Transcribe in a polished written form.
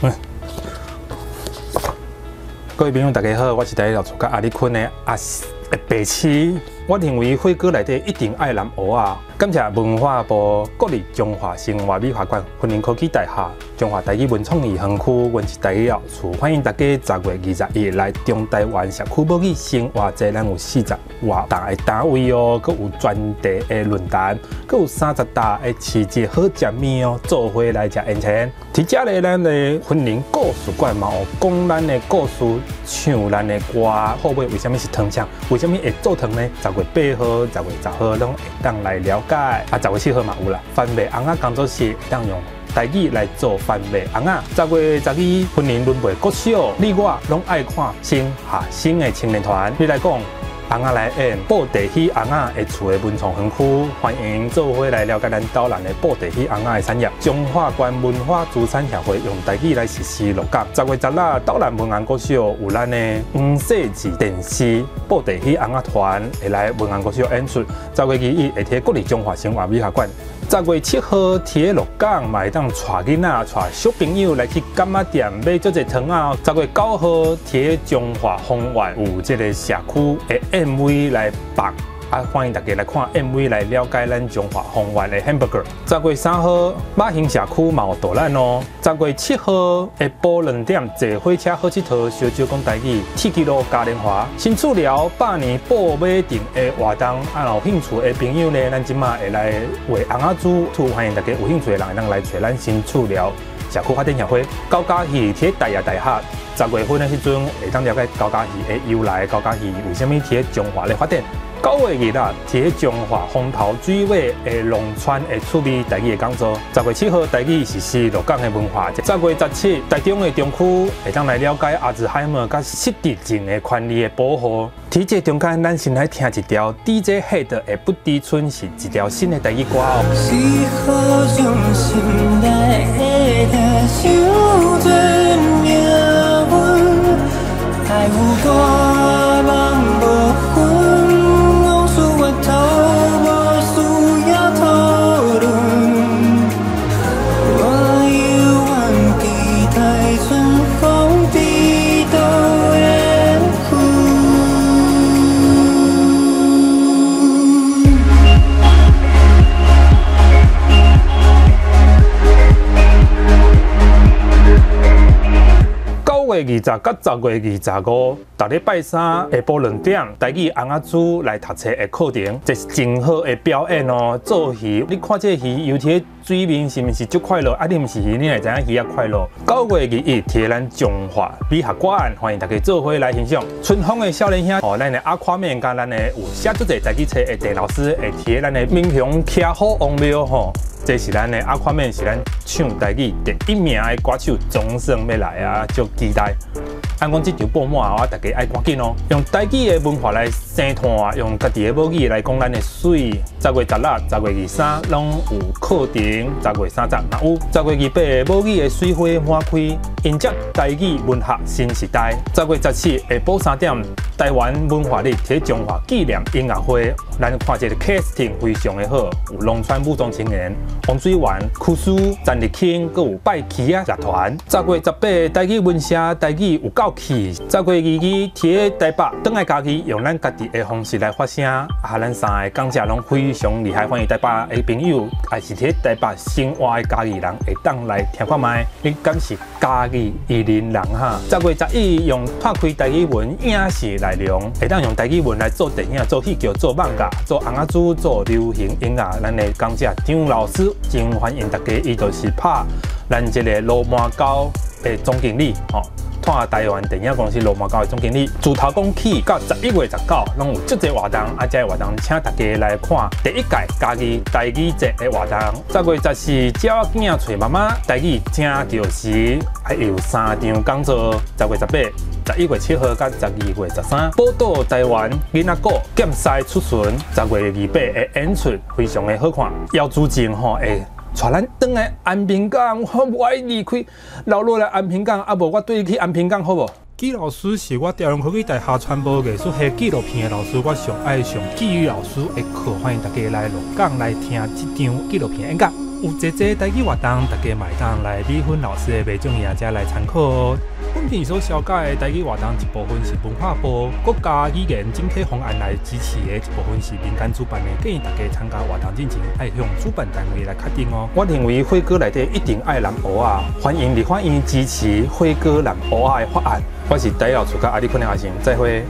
各位朋友，大家好，我是台語老師佮阿里坤的阿白痴。我認為火鍋內底一定愛淋蚵仔。感謝文化部國立中華生活美學館、雲林科技大學、中華台語文創意園區，阮是台語老師，歡迎大家10月21日來中台灣社區母語生活節，咱有40活動的單位哦，閣有專題的論壇，閣有30搭的市集好食物哦，做伙來食煙腸。佇遮咧，咱的雲林故事館嘛有講咱的故事，唱咱的歌，後尾為啥物是糖腸？為啥物會做糖呢？10月8號、10月10號攏會當來了解。啊，10月7號嘛有啦。番麥尪仔工作室會當用台語來做番麥尪仔。10月12，雲林崙背國小，你我攏愛看新下新的青年團。你來講，尪仔來演布袋戲尪仔的厝的文創園區，歡迎做伙來了解咱斗南的布袋戲尪仔的產業。彰化縣文化資產協會用台語來實施鹿港。10月16，斗南文安國小有咱的黃世志電視布袋戲尪仔團會來文安國小演出。10月21會佇國立中華生活美學館。10月7號，佇鹿港嘛會當帶囡仔、帶小朋友來去柑仔店買足濟糖仔。10月9號，佇彰化豐原有這個社區的 MV 來放，啊，歡迎大家來看 MV 來了解咱彰化豐原的 hamburger。10月3號，馬興社區嘛有導覽哦。10月7號下晡2點坐火車好𨑨迌，小酒講台語，鐵基路嘉年華新厝寮百年布馬亭的活動，啊，有興趣的朋友呢，咱這馬會來畫尪仔珠，歡迎大家有興趣的人會當來揣咱新厝寮社區發展協會。高嘉戲佇大亞大學10月份的時陣，會當了解高嘉戲的由來，高嘉戲為啥物佇彰化咧發展。9月2日，佇彰化風頭水尾的農村的趣味台語的講座。10月7號，台語實施鹿港的文化節。10月17，台中的中區會當來了解阿茲海默佮失智症的權利的保護。佇這中間，咱先來聽一條 DJ Head 的《不知春》，是一條新的台語歌哦。9月20佮10月25，逐禮拜三下晡2點，台語尪仔珠來讀冊的課程，這是真好的表演哦。做魚，你看這魚游佇水面是毋是足快樂？啊，你毋是魚，你會知影魚仔快樂。9月21，佇咱彰化美學館，歡迎大家做伙來欣賞。春風的少年兄，哦，咱的阿誇面佮咱的有寫足濟台語冊的鄭老師，會佇咱的民雄徛虎王廟吼。這是咱的阿誇面，是咱唱台語第一名的歌手總算欲來啊，足期待。按講這場報滿，我大家愛趕緊哦。用台語的文化來生炭，用家己的母語來講咱的媠。10月16、10月23攏有課程，10月30嘛有。10月28母語的水花滿開，迎接台語文學新時代。10月14下晡3點，台灣文化日佇彰化紀念音樂會，咱看這個 casting 非常的好，有農村武裝青年、黃水源、柯書、陳立卿，閣有拜奇仔樂團。10月18台語文社台語有夠氣。10月22佇台北轉來嘉義，用咱家己的方式來發聲。啊，咱三个講者攏非常厲害，歡迎台北的朋友，也是佇台北生活的嘉義人，會當來聽看覓。你敢是嘉義宜林人哈？10月11用拓開台語文影視內容，會當用台語文來做電影、做戲劇、做漫畫、做尪仔珠、做流行音樂。咱的講者張老師真歡迎大家，伊就是拍咱這个羅馬狗的總經理吼。拓台灣電影公司羅馬狗的總經理，自頭講起到11月19，攏有足濟活動，啊，這個活動請大家來看第一屆嘉義台語節的活動。10月14，鳥仔囝揣媽媽台語正著時，還有三場講座。10月18、11月7號佮12月13，寶島台灣囡仔鼓劍賽出巡，10月28的演出非常的好看。姚主正吼會帶咱轉來安平港，我無愛離開，留落來安平港，啊無我綴去安平港好無？紀老師是我朝陽科技大學傳播藝術系紀錄片的老師，我上愛上紀老師的課，歡迎大家來鹿港來聽這場紀錄片演講。有濟濟台語活動，大家嘛會當來美芬老師的袂中意遮來參考哦。本片所紹介的台語活動，一部分是文化部國家語言整體方案來支持的，一部分是民間主辦的。建議大家參加活動進前，愛向主辦單位來確定哦。我認為火鍋內底一定愛南蚵仔，歡迎立法院支持火鍋南蚵仔的法案。我是台老厝甲阿里坤的阿成，再會。